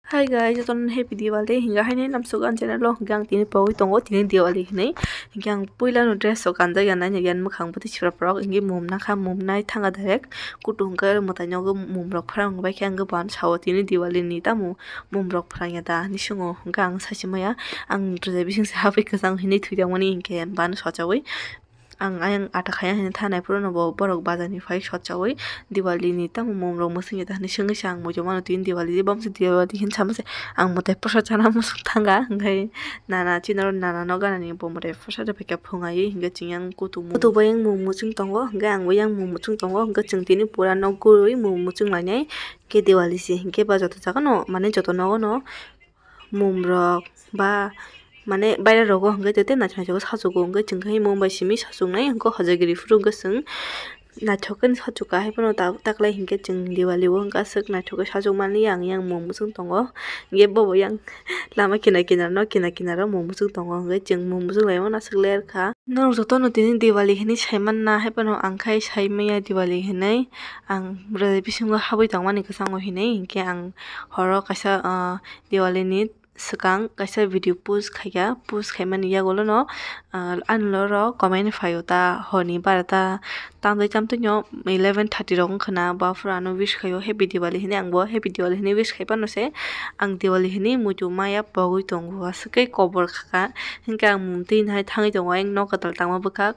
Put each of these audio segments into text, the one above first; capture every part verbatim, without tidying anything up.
Hi guys, jotono happy Diwali. Hinga haini namsuk ang channel o hinga ang tini pogwi tongo tini Diwali hinwi. Hinga ang puila no dress rok kanjak ya nai nai yan mwkhang bwtwi sipra porok hingi mum nakha mum nai thanga direct kutung khe mwtai nogo mum rok phrang bai khe ang bwsano sao tini Diwali ni tamo mum rok phrang ya da hinwi swngo hinga ang sachi maya ang dress bising se habwi kwchang hinwi thwi tongmani hinkhe bwsano sochawi. Ang ayang ata khaya hinwi thanai phuru no bo borok bazar ni phai sotchawi Diwali ni tamo mum rok mwswngya ta hinwi swngwi sa ang muitu mano tini Diwali di bamsa Diwali hinwi sama se ang mwtai prasad chana muchung thanga hinkhai nana chini oro nana no ganani bo mwtai prasad bai khe phungai hinkhai chwng yang kutung kutung bai yang mum muchung tongo hinkhai ang bo yang mum muchung tongo hinkhai chwng tini pura nok gurui mum muchung lainai khe Diwali se hinkhe ba joto jaga no mane joto nogo no mum rok ba mane baira rogo hwnkhe tei naithok naithok khe sajugo hwnkhe chwng khe mum bai simi sajuknai hwnkhe hojagiri phuru hwnkhe chwng naithok khe sajukha haiphano ta taklai hinkhe chwng Diwali o hwnkhe aswk naithok khe sajukmani yang yang mum muchung tongo hwnkhe bobo yang lama kinar kinar no kinar kinar o mum muchung tongo hwnkhe chwng mum muchung laimano aswk ler kha. Norok jotono tini Diwali hinwi saimanna haiphano ang khai saimaya Diwali hinwi ang bwrwi bisingo habwi tongmani kwchango hinwi hinkhe ang horo kaisa ah, Diwali ni swkang kaisa video post khaikha, post khaimani yagulono ah, ani oro comment phaio ta horni bara ta tamtwi tamtwino eleven thirty rok wngkha na, buphuru ano wish khaio happy Diwali hinwi, angbo happy Diwali hinwi wish khai phano se ang Diwali hinwi muitu maya pogwi tongo, aswk khe kobor khaka hinkhe ang mum twi nahai thangwi tongo, ayang nok kwtal tangma bwkha.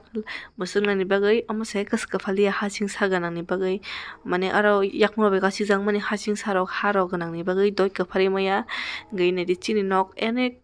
Mwswknani bagwi omo se kwswk kwphaliya hasing sa gwnangni bagwi, mane aro yakung rok bai kasijak mani hasing sa rok ha rok gwnangni bagwi doi kwpharwi maya. Hwnkhe naidi chini nok ene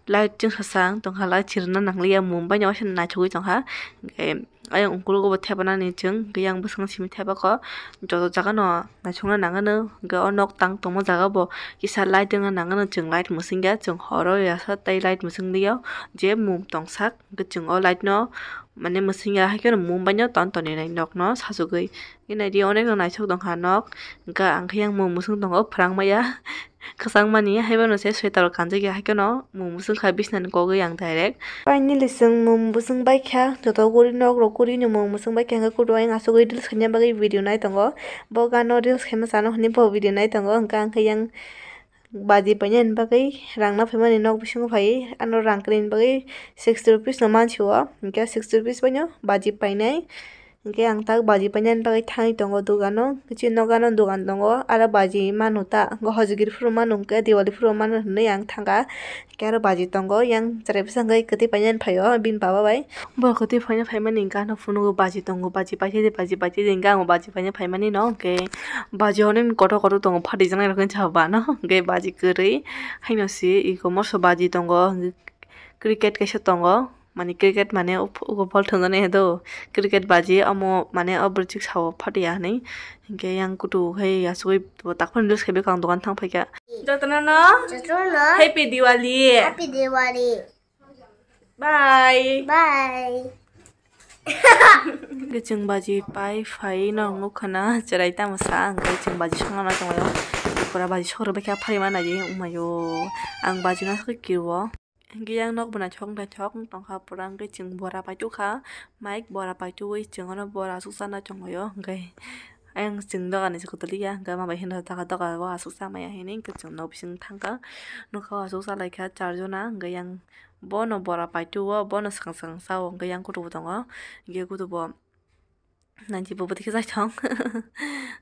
light chwngsacha wng tongkha, light chirwna nangliya, mum bai no waisa naithogwi tongkha. Hwnkhe ayang ukologo bo thepanani chwng, hwnkhe yang bwskango simi thepakha joto jaga no naithokna nangano, hwnkhe o nok tang tongma jaga bo kisa light wngna nangano, chwng light mwswngya, chwng horo yasa tei light mwswnglia je mum tongsak. Hwnkhe chwng o light no mane mwswngya hai kheno mum bai no ton tonwi nai nok no sajagwi. Hwnkhe naidi onek no naithok tongkha nok. Hwnkhe ang khe yang mum mwswng tongo phrang maya kwchang mani, haibono se sweater rok kanjakya hai kheno mum mwswng kha bisnani kogwi ang direct. Finally chwng mum mwswng baikha, joto guri nok rok guri no mum mwswng baikha, hwnkhe kutung ayang asugwi reels khaina bagwi video nai tongo. Bo gano reels khaima chano hwnwi bo video nai tongo, hwnkhe ang khe yang baji painani bagwi rang na phaimani nok bisingo phai, ano rang kwrwini bagwi sixty rupees no mansi o, hwnkhe sixty rupees bai no baji painai, hwnkhe ang tak baji painani bagwi thangwi tongo dogano, chini nokano dogan tongo, aro baji manu ta, hwnkhe hojagiri phuru manu, hwnkhe Diwali phuru manu hinwi ang thangkha, hwnkhe aro baji tongo, yang chwrai bwsa hwnkhe kwtwi painani phaio bini baba bai. Borok kwtwi phaina phaimani hwnkhe ano phunugo baji tongo, baji paithai di, baji paithai di hwnkhe ang baji paina phaimani no hwnkhe baji onek kotor kotor tongo, phatijak nai rok hinwi sabo ano hwnkhe baji kwrwi haino se eko moso baji tongo, hwnkhe cricket kaisa tongo, mane cricket mane ugo bol thwngjaknai do, cricket baji omo mane o bwrwi chwk sao phatiya hinwi hwnkhe yang kutung khai asugwi tak phano reels khai bwkha ang dogan thang phaikha. Jotono no Jotono happy Diwali. Happy Diwali. Bye. Bye. Hwnkhe chwng baji pai phai norok nukha na chwrai tamo sa, hwnkhe chwng baji songna tonglaio. Pura baji sogri bai khe pharima naidi wngmaio. Ang baji no aswk kirio. Hwnkhe yang nok bo naithok naithok wng tongkha pura, hwnkhe chwng bora paitokha. Mike bora paitogwi chwng ano bora aswk chana tonglaio. Hwnkhe ayang chwng doga ni se kwtwliya, hwnkhe ama bai hinwi doga doga o aswk chamaya hinwi hwnkhe chwng nok bising thangkha. Nokha o aswk chalaikha charjona, hwnkhe yang bono bora paitio, bono swkang swkang chao, hwnkhe yang kutung bo tongo, hwnkhe kutung bo naidi bo bwtwi khe chai thong.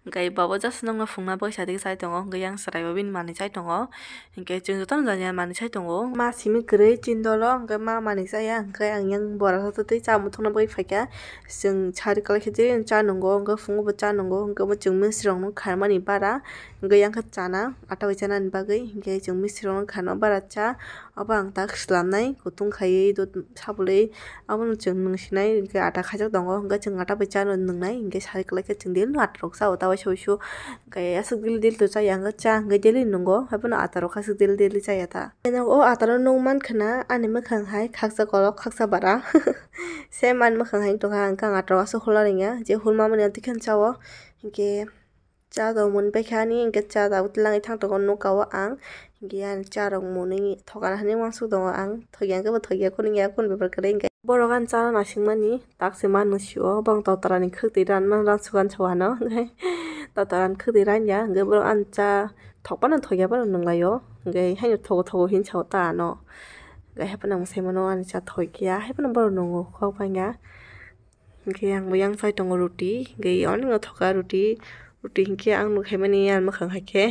Hwnkhe baba just nokno phungna bagwi sadigi chai tongo, hwnkhe yang chwrai bo bini manwi chai tongo, hwnkhe chwng jotono jani jani manwi chai tongo. Ma simi kwrwi chini dolo, hwnkhe ma manwi chaya, hwnkhe ang yang bora twi chamung thangna bagwi phaikha. Chwng sari kwlai khe je cha nungo, hwnkhe phungo bo cha nungo, hwnkhe bo chwng misirokno kharmani bara, hwnkhe yang khe chana, ata bai chanani bagwi, hwnkhe chwng misirokno kharna bara cha, abo ang tak swlamnai, kutung khaiwi, dud sabulwi, abono chwng nung sinai, hwnkhe ata khaijak tongo, hwnkhe chwng ata bai chano nungnai, hwnkhe sari kwlai khe chwng daily no ata rok chao, ta waisa waisu, hwnkhe aswk daily daily to chaya, hwnkhe cha hwnkhe daily nungo, haiphano ata rok aswk daily daily chaya ta. O ata no nung mankha na, ani mwkhang hai khaksa kolok, khaksa bara. Same ani mwkhang hai wngtongkha, hwnkhe ang ata rok aswk hula rwngya, je hulmamani twi kheno chao, hwnkhe cha rok mwnwi paikha ani, hwnkhe cha tabuk twlangwi thang tongo nokao ang, hwnkhe ani cha rok mwnwi thokana hinwi uansuk tongo ang, thokya hwnkhe bo thokya, kunu ya kunu bepar kwrwi hwnkhe. Borok ani chana naisingmani tak se manwi sio, bong totorani khwtwi ranmani ransuk ani sawano, hwnkhe totorani khwtwi ranya, hwnkhe borok ani cha thokphano thokya phano nunglaio. Hwnkhe haino thogo thogo hinwi sao ta ano. Hwnkhe haiphano ang mwsai mano ani cha thoi khe ya, haiphano borok nungo kok bangya. Hwnkhe ang bo yang chai tongo ruti, hwnkhe onek no thoka ruti, ruti hwnkhe ang nukhaimani ani mwkhang hai khe.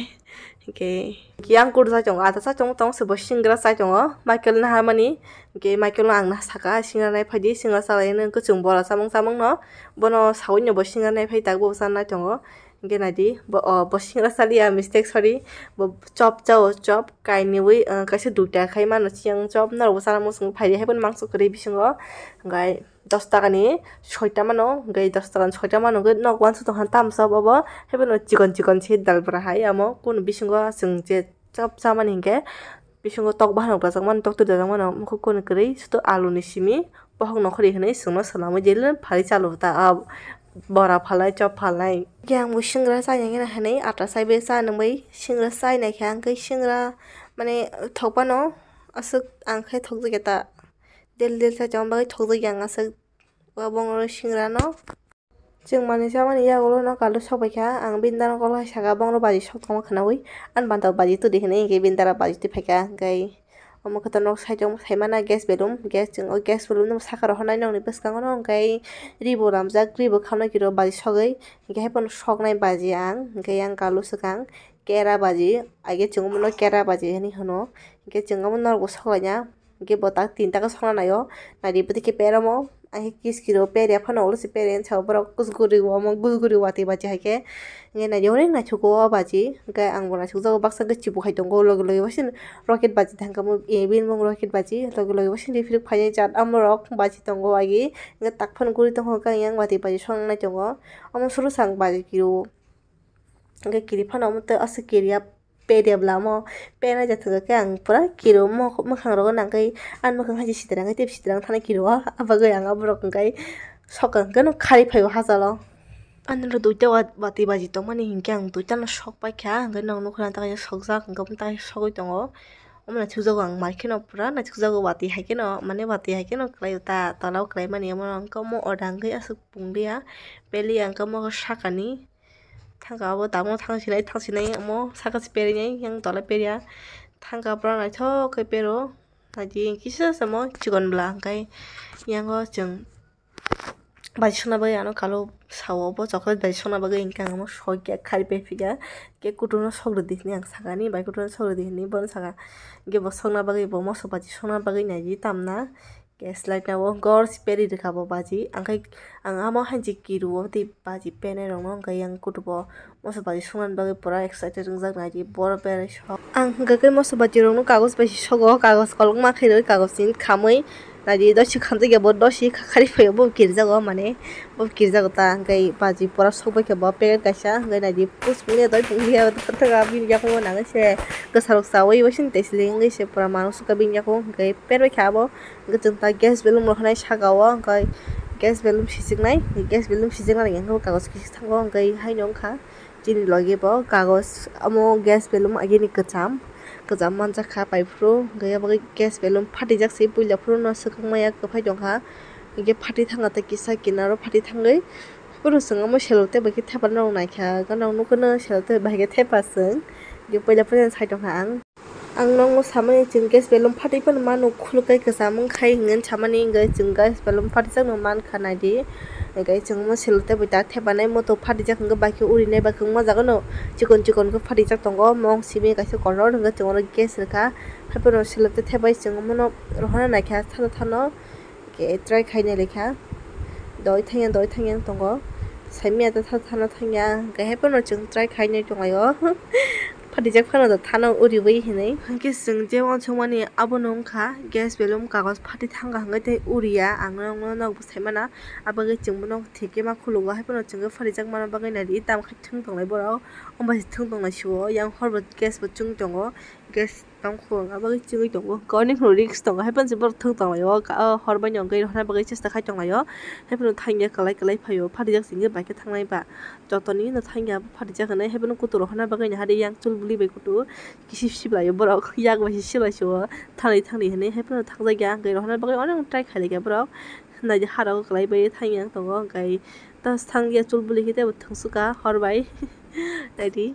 Hwnkhe yang kuru chai tongo, ada chai tongo, tongo se bo singra chai tongo, Michael naharmani. Hwnkhe Michael no ang saka, singra nai phaidi, singra chalaino kwchwng bora chamung chamung no, bono sawi no bo singra nai phai tak bo chanai tongo. Hwnkhe naidi, bo, o, bo singra chaliya, mistake, sorry. Bo chop chao, chop kainwi, ah, kaisa duita khai mano, chiyang chop norok bo chana muchung phaidi, haiphano mangso kwrwi bisingo. Hwnkhe dos takani soita mano, hwnkhe dos takani soita mano, hwnkhe nok uansukha tamo chop obo, haiphano chikon chikon se dal bwra hai, amo kunu bisingo chwng je chop chamani hwnkhe bisingo tok bahan rok dajak mano, tok twi dajak mano, mokhe kunu kwrwi sudo aluni simi. Bohok nongkhorni hinwi chwngno swnamwi jeli phari chalo ta, ah, bora phalnai, chop phalnai. Hwnkhe ang bo singra chaina hwnwi ata chaibai cha nungbai singra chainaikha, hwnkhe singra mane thokphano aswk ang khe thokjakya ta, del del chai tongma bagwi thokjakya ang aswk, o bongni singrano. Chwng manwi chamani yagulo no kalu sok paikha, ang bini dara kok hai saka, bongno baji sok tongma khwnaui, ani banta baji twi di hinwi, hwnkhe bini dara baji twi phaikha, hwnkhe omo khe to nok side o saimana gas belum, gas chwng o gas belum no saka rohornai nokni bwskango no, hwnkhe ri bo ramjak, ri bo khamnai kiro baji sogwi, hwnkhe haiphano soknai baji ang, hwnkhe yang kalu swkang kera baji, age chwng omono kera baji hinwi hwno, hwnkhe chwng omo norok bo soklaina. Hwnkhe bo tak tinta khe songna naio, naidi bwtwi khe per omo, ahhe kiskiro per ya phano ulo se per ya, sao borok gusguri omo gusguri watwi baji hai khe. Hwnkhe naidi onek naithok o baji, hwnkhe ang bo naithok jago, baksa khe chibu hai tongo, logi logi waising rocket baji thang khe omo, eh, bini mung rocket baji, logi logi waising rifruk phainai jat amorok baji tongo agi, hwnkhe tak phano guri tongkha, hwnkhe yang watwi baji song nai tongo, omo suru sang baji kiro. Hwnkhe kiri phano omo tei aswk kiriya, pede bwla omo pena jathok khe ang pura kiro, mok-, mwkhang rogo nangkhe ani mwkhang hai se sitrang khe tei sitrang thani kiro o, abagwi ang aborok hwnkhe sokang khe no khari phaio hachalo. Ani ro duita wa-, watwi baji tongmani hinkhe ang duita no sok paikha, hwnkhe nok nukha ta sokjak, hwnkhe ta sogwi tongo. Omo naithokjago ang mai kheno pura naithokjago, watwi hai kheno mane watwi hai kheno kwlaio ta, tola o kwlaimani omo hwnkhe omo order hwnkhe aswk punglia, peli hwnkhe omo sakani. Thangka abo tamo thang sinai, thang sinai omo saka se perinai, yang tola peria. Thangka pura naithok khe pero. Naidi kisa samo chikon bwla hwnkhe yango chwng bai songna bagwi ano kalo sao bo chocolate bai songna bagwi hwnkhe ang omo soi khe khari pai phiya. Khe kutung no sok rwdi hinwi ang sakani, bai kutung no sok rwdi hinwi bono saka. Hwnkhe bo songna bagwi bo moso baji songna bagwi naidi tamna. Gas light na o gor se peri rwkha bo baji. Ang khai, ang amo hai je kiru o tei baji penai rok no, hwnkhe yang kutubo moso baji songna bagwi pura excited wngjak naidi boro berai sok. Ang hwnkhe khe moso baji rok no kagoj bai se sogo, kagoj kolokma khe rwi kagoj ni khamwi naidi dosi khamjakya bo dosi kha-, khari phaio bo kirjago mane bo kirjago ta, hwnkhe baji pura sokbai khe bo packet kaisa, hwnkhe naidi puspungya doi pungya bini yakungo nangwi se kwsa rok chawi bai sini tei sling wngwi se pura manuk sukha bini yakungo, hwnkhe perbai kha abo. Hwnkhe chwng ta gas belum rok hinai saka o, hwnkhe gas belum sichiknai, gas belum sichiknani hwnkhe kagoj kisa thango, hwnkhe haino wngkha chini logi bo kagoj, omo gas belum agini kwcham, kwcham manjak kha pai phuru, hwnkhe abo khe gas belum phatijak se puila phuru no swkang maya kwphai tongkha, hwnkhe phati thangkha tei kisa kinaro phati thangwi phuru chwng omo sellotape bai khe thepa norok naikha, gana nukha no sellotape bai khe thepa chwng, hwnkhe puila puila sai tongkha ang. Ang nokno samani chwng gas belum phatwi phano mano khuluk kai kwcham wngkhai hwnwi samani hwnkhe chwng gas belum phatijak no mankha naidi. Hwnkhe chwng omo sellotape bai ta thepanai moto phatijak hwnkhe bai khe urinai bai khe wngma jaga no chikon chikon khe phatijak tongo mong simi kaisa kotor hwnkhe chwng oro gas rwkha haiphano sellotape thepai chwng omono rohorna naikha thano thano. Khe try khaina lekha doi thangya doi thangya wng tongo. Saimanya ta tha thano thangya hwnkhe haiphano chwng try khainai tonglaio. Phatijak phano da thano uriwi hinwi. Hwnkhe chwng je uansukmani abono wngkha gas belum kagoj phatwi thangkha hwnkhe tei uriya ang nokno nok bwsai mana. Abagwi chwng bono thik khe ma khulugo haiphano chwng khe phatijak mana bagwi naidi tamo khe thwng tonglai borok. Omo bai se thwng tonglai sio yang hor bo gas bo chwng tongo. Gas tongkho wng abagwi chwngwi tongo. Hwnkhe onek no risk tongo haiphano se borok thwng tonglaio o hor bai no hwnkhe rohorna bagwi chesta khai tonglaio. Haiphano thangya kwlai kwlai phaio phatijak se hwnkhe bai khe thangnai ba. Jotoni no thangya phatijak hinwi haiphano kutung rohorna bagwi no hari yang chul bwlwi bai kutung kisip sip laio borok yak bai se sip lai sio thangri thangri hinwi haiphano thangjak ya hwnkhe rohorna bagwi onek try khai laikha borok. Naidi hara o kwlai bai thangya tongo hwnkhe ta thangya chul bwlwi khe teibo thwngsukha hor bai naidi.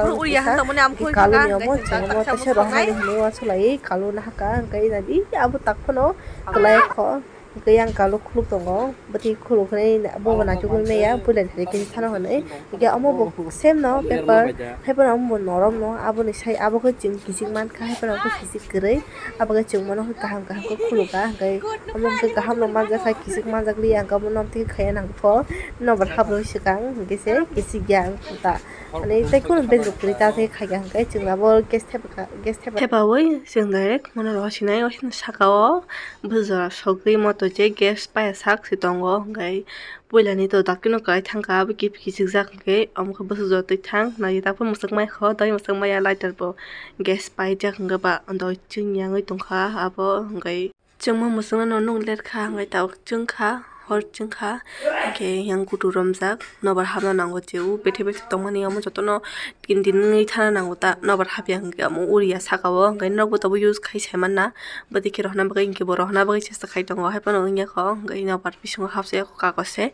kalu uri ya kisa, hanta mone am khoi kaluni kha, omo hingke chwng omo chwng teisa chwng rohormani hwnwi uansuk lai, kaluna haka, hingke nadi abo tak phano kwlai kho, hingke yang kalu khuluk tongo, bwtwi khuluk hwnwi bobo naitukgwi maya, puila thani khe thano hwnwi, hingke omo bo same no paper, haiphano omo bo norom no, aboni sai abo khe chwng kichik mankha, haiphano omo khe kichik kwrwi, abo khe chwng mano khe kaham kaham khe khuluk kha, hingke omo khe kaham no manjak kha, kichik manjak liya, hingke omo no twi khaiya nang pho, nobar hap rwi swkang, hingke se kichik ya wng kha ta. Ani tei khulum bejak kwrwi ta tei khaikha hwnkhe chwng abo gas thepkha, gas thepkha. Thepaui chwng direct mono rosinai, o saka o bwswk jora sogwi moto je gas paya sak se tongo, hwnkhe puilani to dakti no kwlai thangkha, abo kip kichikjak hwnkhe omo khe bwswk jora twi thang nai, takhe mwswk mai kho, tei mwswk maya lighter bo gas paijak hwnkhe ba doi chwng yangwi tongkha abo hwnkhe. Chwngma mwswknano nwng ler kha, hwnkhe tabuk chwng kha, hor chwng kha, hwnkhe yang kutu romjak, nobar hapna nango je o bethe bethe tongmani, omo jotono kindi nungwi thana nango ta, nobar hapya hwnkhe omo uriya saka o, hwnkhe norokbo tabuk use khai sai manna, bwtwi khe rohorna bagwi hwnkhe bo rohorna bagwi chesta khai tongo, haiphano wngya kho, hwnkhe nobar bisingo hapsaya kho kagoz se,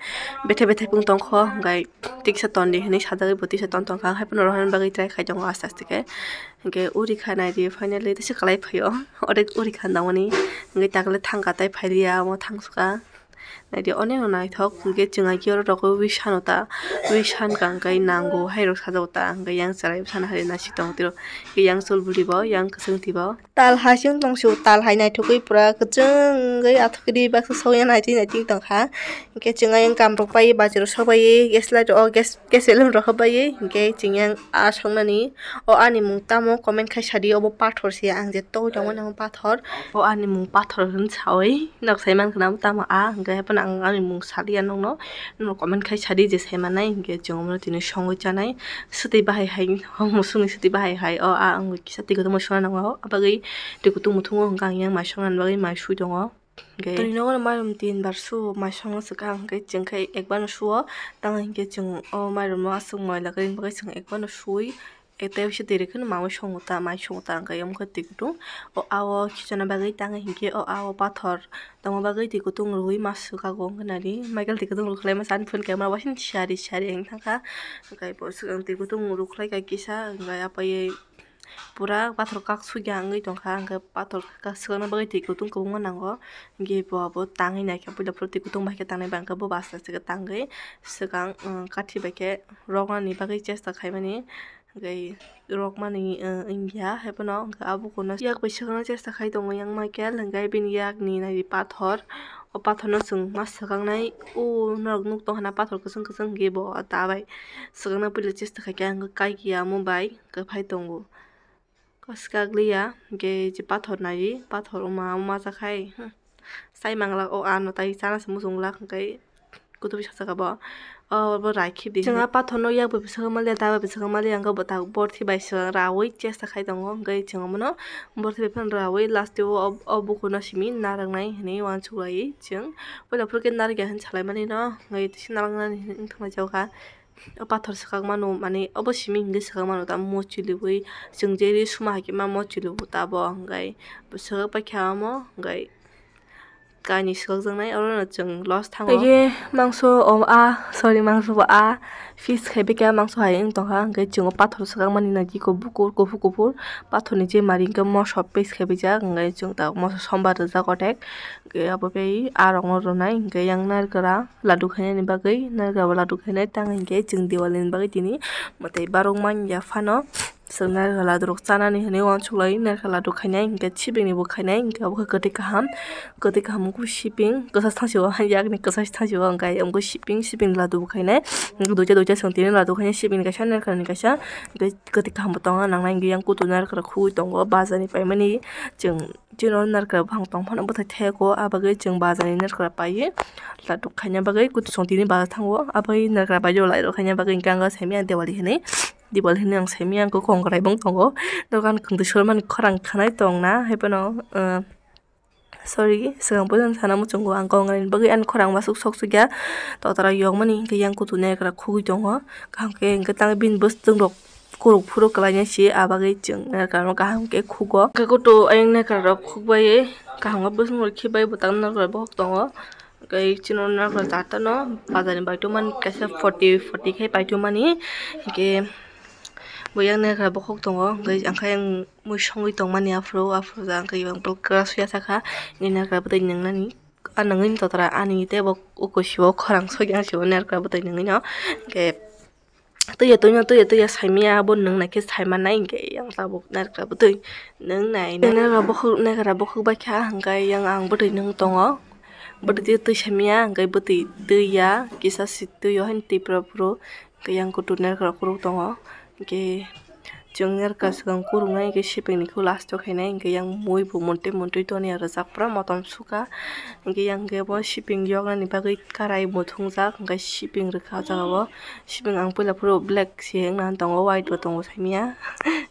bethe bethe pung tongkho, hwnkhe tiksa tondi hinwi sajagwi bo tiksa ton tongkha, haiphano rohorna bagwi try khai tongo aste aste khe. Hingke uri kha naidi, finally teisa kwlai phaio. Ore uri kha nangmani. Hingke takle thangka tai phailiya, omo thangsuka. Naidi onek no naithok. Hingke chwng ai khe oro rok wish hano ta. Wish han kang kai nango, hai rok sajao ta. Hingke yang chwrai sana hari nasi tong tiro. Hingke yang chol buri bo, yang kwchwng tibo. Tal hai se wng tong su, tal hai naithokgwi pura kwchwngwi athukgwi baksa sogwi naitwi naitwi tongkha. Hingke chwng ayang kam rok pai, bachai rok sok bai, gas light o gas, gas cylinder rok bai. Hingke chwng yang a soknani. O ani mung tamo comment khai sadi, obo pathor se ang je togwi tongmani omo pathor. O ani mung pathor hwn sawi nok sai mankha na tamo a hwnkhe haphano ang ani mung saliya nokno, nokno comment khai sadi je sai manai hwnkhe chwng omono tini songwi chanai swtwi bahai hai musungni swtwi bahai hai o a wngwi kisa twi kotorma songna nango abagwi twi kutung muthungo hwnkhe ang yang mai songna bagwi mai sui tongo. Hwnkhe tini nogo mairum tin bar su mai songno swkang hwnkhe chwng khe ekbar no suo tamo hwnkhe chwng o mairum no aswk moila kwrwini bagwi chwng ekbar no sui. Tei bisingo twi rwkhe no maui songo ta, mai songo ta, hwnkhe omo khe twi kutung. O, a o khichana bagwi tangwi hinkhe o, a o pathor tongma bagwi twi kutung rwui ma swkago wngkha nari. Michael twi kutung rwkhlai masa ani phone camera waising sari sari wng thangkha. Hwnkhe bo swkang twi kutung rwkhlai kha kisa, hwnkhe apaiwi pura pathor kak sukya wngwi tongkha. Hwnkhe pathor kak swkakna bagwi twi kutung kwbangma nango. Hwnkhe bo abo tangwi naikha, puila phuru twi kutung bai khe tangnai ba hwnkhe bo basta se tangwi swkang, um, kathi bai khe rwknani bagwi chesta khaimani. Hwnkhe rwkmani, eh, wngya, haiphano hwnkhe abo kuno yak bai swkangna chesta khai tongo yang Michael, hwnkhe bini yakni nai pathor, o pathorno chwng ma swkaknai, o norok nuk tongkha na pathor kwchwng kwchwng hwnkhe bo ta bai swkakna puila chesta khaikha, hwnkhe kaikya omo bai kwphai tongo. Swkakliya hwnkhe je pathor nai, pathor wngma wngma chakhai, hmm, sai manglak o ano tai chana se muchunglak hwnkhe. Kutubi sakha bo, o bo rai khibidi. Chwng a pathor no yak bai bwswk maliya, da bai bwswk maliya, hwnkhe bo tabuk borthi bai swkang raui chesta khai tongo, hwnkhe chwng omono borthi bai phano raui last o, o bukuno simi narwknai hinwi uansuk lai chwng. Puila phuru khe narwkya hinwi salai mani no, hwnkhe tisa narwknani hinwi wng thangma jao kha. O pathor swkak mano, mane obo simi hinwi swkak mano, tamo mochilwi chwng je ri suma hai khe ma mochilwi tabo, hwnkhe swkak paikha omo, hwnkhe. kainwi swkakjaknai, orono chwng loss thango. Tei khe mangso o a, sorry, mangso bo a piece khai bikha, mangso hai wng tongkha, hwnkhe chwng o pathor swkakmani nai khe kufur kufur, kufur pathorni je mari hwnkhe moso piece khai bijak, hwnkhe chwng tabuk moso sombar rijak othek, hwnkhe abo bai a rokno rwnai, hwnkhe yang narikra laduk khainani bagwi, narikra bo laduk khainai, tang hwnkhe chwng Diwali ni bagwi tini mwtai barok man ya phano. Chwng narikra ladurok chanani hwnwi uansuk lai, narikra laduk khainai, hwnkhe sibini bo khainai, hwnkhe abo khe kwtwi kaham, kwtwi kaham wngkhe sibing kwchak thangsi o, yakni kwchak thangsi o, hwnkhe sibing, sibini ladu bo khainai, hwnkhe duita, duita chwng tini ladu khainai, sibini kaisa, narikra ni kaisa, hwnkhe kwtwi kaham bo tongo, nangnai hwnkhe yang kutung narikra khugwi tongo, bazar ni paimani chwng. Chini narikra buphang tong phano bwthai thaiya kho, ah bagwi chwng bazar ni narikra paiwi laduk khaina bagwi kutung chwng tini bazar thango, ah bagwi narikra bai o lairok khaina bagwi hwnkhe ang saimanya Diwali hinwi, Diwali hinwi ang saimanya, ang khe kongrai bo wng tongo, dogan kwtwi sor mani khorang khanai tong na, hai phano, ah, sorry, swkang poisa sana muchungo ang kongrai ni bagwi ani khorang uansuk sok sukya, totra yokmani hwnkhe yang kutung narikra khugwi tongo, kaham khe hwnkhe tang bini bwswk rok. Kuruk phuru kwlaina si, ah bagwi chwng narikra no kaham khe khugo. Hwnkhe kutung ayang narikra rok khukbai kaham khe bwswk rok khibai bwtang narikra bokhok tongo. Hwnkhe chini narikra jata no bazar ni bai tongmani kaisa forty, forty khe pai tongmani. Hwnkhe bo yang narikra bokhok tongo, hwnkhe ang khe mui songwi tongmani aphuru, aphuru jang khe ang bwlwk kwrak suya sakha. Hwnkhe narikra bwtwi nwngnani, ah, nungwi totra ani tei bo uko sibo khorang soi yang sibo narikra bwtwi nungwi no. Hwnkhe Twiya, twiya, twiya, twiya saimanya, abo nwng naikhe saimanai, hwnkhe yang tabuk narikra bwtwi nwngnai. Narikra bokhok, narikra bokhok baikha, hwnkhe yang ang bwtwi nwng tongo. Bwtwi twi, twi saimanya, hwnkhe bwtwi twiya, kisa si twio haino twi phuru phuru, hwnkhe yang kutung narikra khuruk tongo. Hwnkhe chwng narikra swkang khuruknai, hwnkhe sibini khe last o khainai, hwnkhe yang mui bo montwi montwi toniya rijak, pura motom sukha. Hwnkhe yang khe bo sibing yoknani bagwi karai muthungjak, hwnkhe sibing rwkha o jaga o. Sibing ang puila phuru black se wngna tongo, white bo tongo saimanya.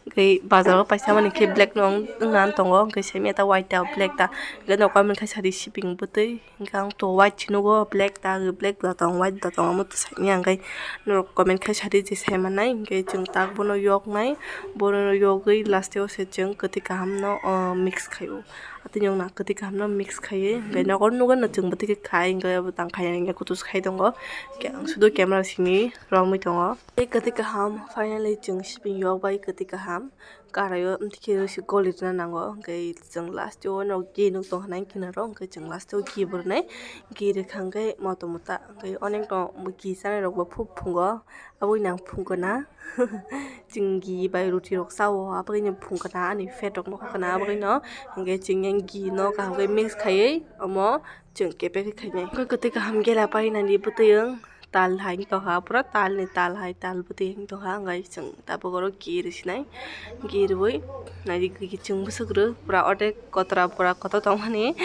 Hwnkhe bazar o paisa mani khe black no wng-, wngna tongo, hwnkhe saimanya ta white ta black ta. Hwnkhe nokhormani khe sadi sibing bwtwi, hwnkhe ang to white se nugo, black ta, black da tong, white da tong, omo to saimanya. Hwnkhe norok comment khe sadi je saimanai, hwnkhe chwng tak bono yoknai, bono yogwi last o se chwng kwtwi kaham no, o, mix khaio. Atwino wngna kwtwi kaham no mix khaiwi, hwnkhe nogo nugo no chwng bwtwi khe khai, hwnkhe abo tang khaina hwnkhe kutung se khai tongo. Hwnkhe ang sudu camera simi romwi tongo. Tei kwtwi kaham, finally chwng sibing yok bai kwtwi kaham. Karai o amtwi khe se goli rwna nango, hwnkhe chwng last o no ghee nuk tong kha nai kinaro, hwnkhe chwng last o ghee bo rwnai. Ghee rwkha hwnkhe motom ta, hwnkhe onek no ghee chanai rok bo phuk phungo. Aboni ang phung kana. Chwng ghee bai roti rok chao, aboni phung kana, ani fat rok nokha kana, aboni no. Hwnkhe chwng yang ghee no kaham khe mix khaiwi omo chwng kepek khe khainai. Hwnkhe kwtwi kaham gela painani bwtwi wng tal hai wng tongkha, pura tal ni tal hai tal bwtwi wng tongkha, hwnkhe chwng tabuk oro ghee rwsinai. Ghee rwui naidi ghee chwng bwswk rw, pura odek kotora pura kotor tongmani,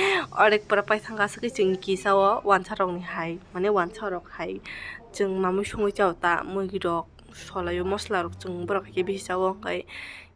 odek pura paithak aswk khe chwng ghee chao, wansa rokni hai, mane wansa rok hai. Chwng mamui songwi chao ta, muigrok, solaio, moslarok chwng borok hai khe bisi chao, hwnkhe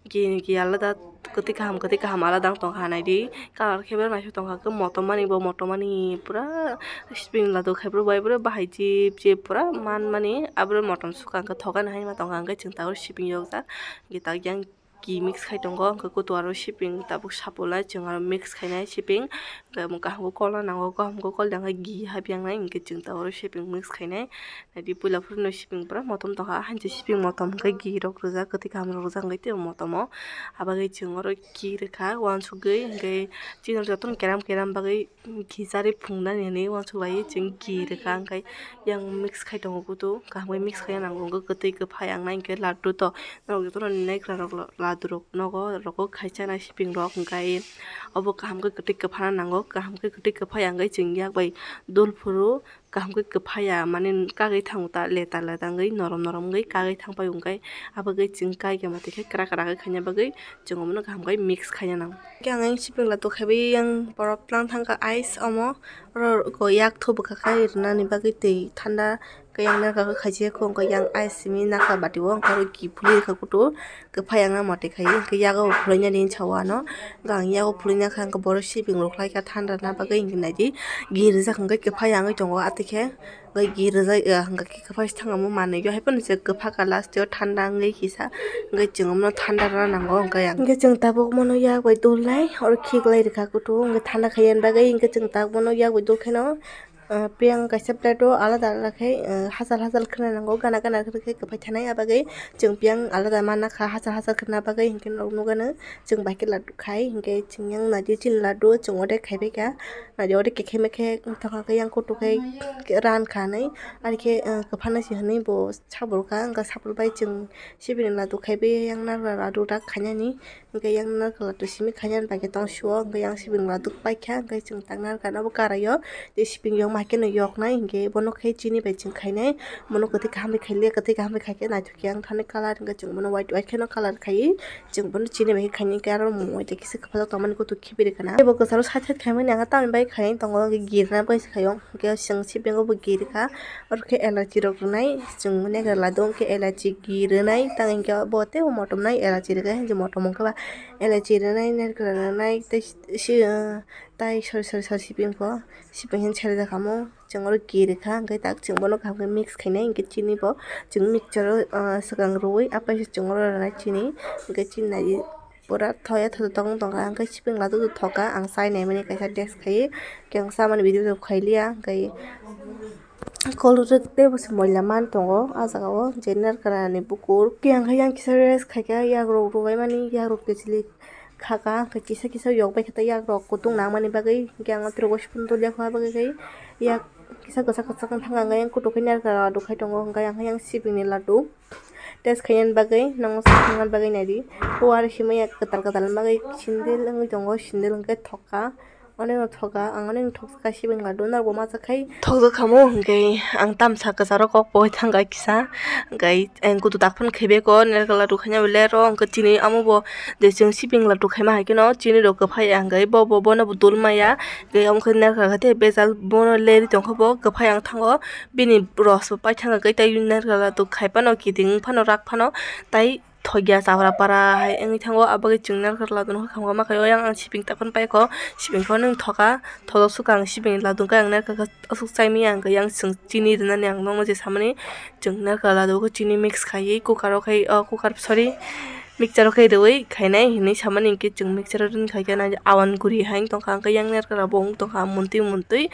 ghee ni ghee alada, kwtwi kaham, kwtwi kaham alada wng tongkha, naidi colour khe belai naisuk tongkha, khe motom mani bo, motom mani pura sibing lado khai, pura bai, pura bahai jip jip, pura man mani, aboni motom sukha, hwnkhe thokgani hai ma tongkha, hwnkhe chwng tabuk sibing yokjak, hwnkhe tak yang. Ghee mix khai tongo, hwnkhe kutung aro sibing tabuk sapulai chwng aro mix khainai sibing, hwnkhe omo kaham khe kolna nango, kaham khe kol ya hwnkhe ghee hapyangnai, hwnkhe chwng tabuk oro sibing mix khainai. Naidi puila phuru no sibing pura motom tongkha, hainsa sibing motom hwnkhe ghee rok rwjak, kwtwi kaham rok rwjak, hwnkhe tei motom o. Abagwi chwng oro ghee rwkha uansukgwi, hwnkhe chini jotono keram keram bagwi ghee charwi phungnani hinwi uansuk laiwi chwng ghee rwkha, hwnkhe yang mix khai tongo kutung, kaham khe mix khai ya nango, hwnkhe kwtwi kwphai ang nai hwnkhe laddu to norok jotono naikra rok laddu rok nogo rok o khai chanai sibing rok, hwnkhe obo kaham khe kwtwi kwphana nango, kaham khe kwtwi kwphai ya hwnkhe chwng yak bai dul phuru kaham khe kwphai ya, mane kagwi thango ta leta leta wngwi norom norom wngwi kagwi thang pai o, hwnkhe abagwi chwng kaikha matwi khe kwrak kwrak khe khaina bagwi chwng omono kaham khe mix khaina nango. Hwnkhe ang ayang sibing laddu khaiwi yang borok tlang thangkha ice omo, oro yak thu bwkha khai rwnani bagwi twi thanda Hwnkhe yang narwkha khe khaisa khe hwnkhe yang ice simi nakha bati o hwnkhe aro ghi phulwi rwkha kutu kwphai yang na mwtai khai hwnkhe yago phulwi nani hinwi sa o ano hwnkhe ang yago phulwi nakha hwnkhe borok sibing rwkhlai kha thanda na bagwi hwnkhe naidi ghi rijak hwnkhe kwphai yang tongo atwi khe hwnkhe ghi rijak hwnkhe kwphai se thangma manwi o haiphano se kwpha kha last o thanda wngwi kisa hwnkhe chwng omono thanda rwna nango hwnkhe ang hwnkhe chwng tabuk mono yak bai dol nai oro khiklai rwkha kutu hwnkhe thanda khai yani bagwi hwnkhe chwng tabuk mono yak bai dol khaino. Ah, piyang kaisa plate o alada alada khe, ah, hachal hachal khwna nango, gana gana khe kwphai thanai, abagwi chwng piyang alada mana kha, hachal hachal khwna bagwi hinkhe nok nukgano chwng bai khe laduk khai, hinkhe chwng yang naidi chini laduk chwng ode khaibai kha, naidi ode khe khe mekhe wngthang khe yang kutuk khai ran kha hinwi, ani khe, ah, kwphano se hinwi bo sabul kha, wngkha sabul bai chwng sibini laduk khaibai yang narwkra laduk dak khainani. Hwnkhe yang narwkla twi simi khainani bai khe tong sio, hwnkhe yang sibini laduk paikha, hwnkhe chwng tak narwkha abo karaio, tei sibini yokma haikhe no yoknai, hwnkhe bono khe chini bai chwng khainai, bono kwtwi kaham bai khailiya, kwtwi kaham bai khaikhe naithok khe ang thani colour, hwnkhe chwng bono white white kheno colour khaiwi, chwng bono chini bai khe khainai, hwnkhe aro mui tei kisa kwphalok tongmani kutuk khibi rwkha na. Tei bo kwcharo side side khaimani ang tamni bai khainai tongo, hwnkhe girna bai se khaio, hwnkhe chwng sibini bo girikha, oro khe elachi rok rwnai, chwng mane laduk khe elachi girnai, tang hwnkhe bo tei motom nai elachi rwkhe, motom hwnkhe ba. Elachi rwnai, narikra rwnai, tei si-, si-, ah, tai sori sori sori sibing pho, sibing hin sari jakha mo, chwng oro kiri kha, hwnkhe tak chwng bono kaham khe mix khainai, hwnkhe chini bo chwng mixture o, ah, swkang rwui apaisa chwng oro rwnai chini, hwnkhe chini nai pura thoya thoto tong tongkha, hwnkhe sibing laduk thoka, ang chai naimani kaisa taste khaiwi, hwnkhe ang chamani video rok khailiya, hwnkhe. Kolorok tei bo se moila man tongo ah jaga o je narwkra ni bukur khe yang khe yang kisa rest khaikha yak rok rwbaimani yak rok kichili khaka hwnkhe kisa kisa yok bai khe tei yak rok kutung nangmani bagwi hwnkhe ang o tirok waisa phano doliya kha bagwi khe yak kisa kwchak kwchak wng thangkha hwnkhe yang kutuk khe narwkra laduk khai tongo hwnkhe yang khe yang sibini laduk test khainani bagwi nangma swngna bagwi naidi o aro himwi yak kwtal kwtal wng bagwi sindil wngwi tongo sindil hwnkhe thokha. Ani ulo thoka, ang ani thoksa kaisa bengla duna bo masa khai. Thokjak khamu hwnkhe ang tamsa kwcharo kok poi thangkha kisa, hwnkhe ang kutu tak phano khaibai ko nerkala rwkhaina bole ro hwnkhe chini amo bo je chwng si bengla rwkhaima hai kheno chini rok kwphai ya hwnkhe bo bo bono bo dul maya, hwnkhe omo khe nerkala khe bejal bono leri tongkha bo kwphai ang thango bini ros bo paithangkha khe tei nerkala rwkhai phano kiting phano rak phano tai. Thokya chapra para hai wngwi thango, aboni chwng narwkla dono khamkha ma khaio, yang ang sibing takhon paikho, sibing phano wng thoka, thodo swkang sibing ladung khe ang narwkha aswk chaimani ang khe yang chwng chini rwnani ang nukgo je samani chwng narwkla dogo chini mix khaiwi cooker o khai o cooker sorry mixture o khai rwui khainai hinwi samani hwnkhe chwng mixture o rwni khaikhe awan guri hai wng tongkha, hwnkhe yang narwkla bo wng tongkha muntwi muntwi.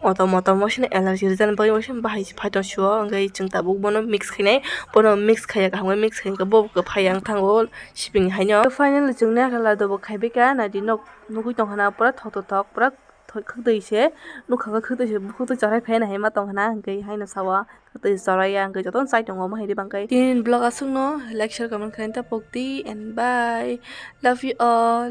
Motom motom waisa no allergy rijani bagwi waisa no bahai se phai tong sio, hwnkhe chwng tabuk bono mix khainai, bono mix khaiya kaham khe mix khai hwnkhe bo phai yang thango sibini haino. Finally chwng narwkla dobo khaibai kha naidi nok nugui tongkha na pura thoktothok pura khwtwi se nukha khe khwtwi se bukhuk twi chwrai phai nai ma tongkha na hwnkhe haino sao khwtwi chwraiya hwnkhe jotono chai tongo omo hai ri bangkhe. Tini vlog aswkno like share comment khaina ta pokdi and bye love you all.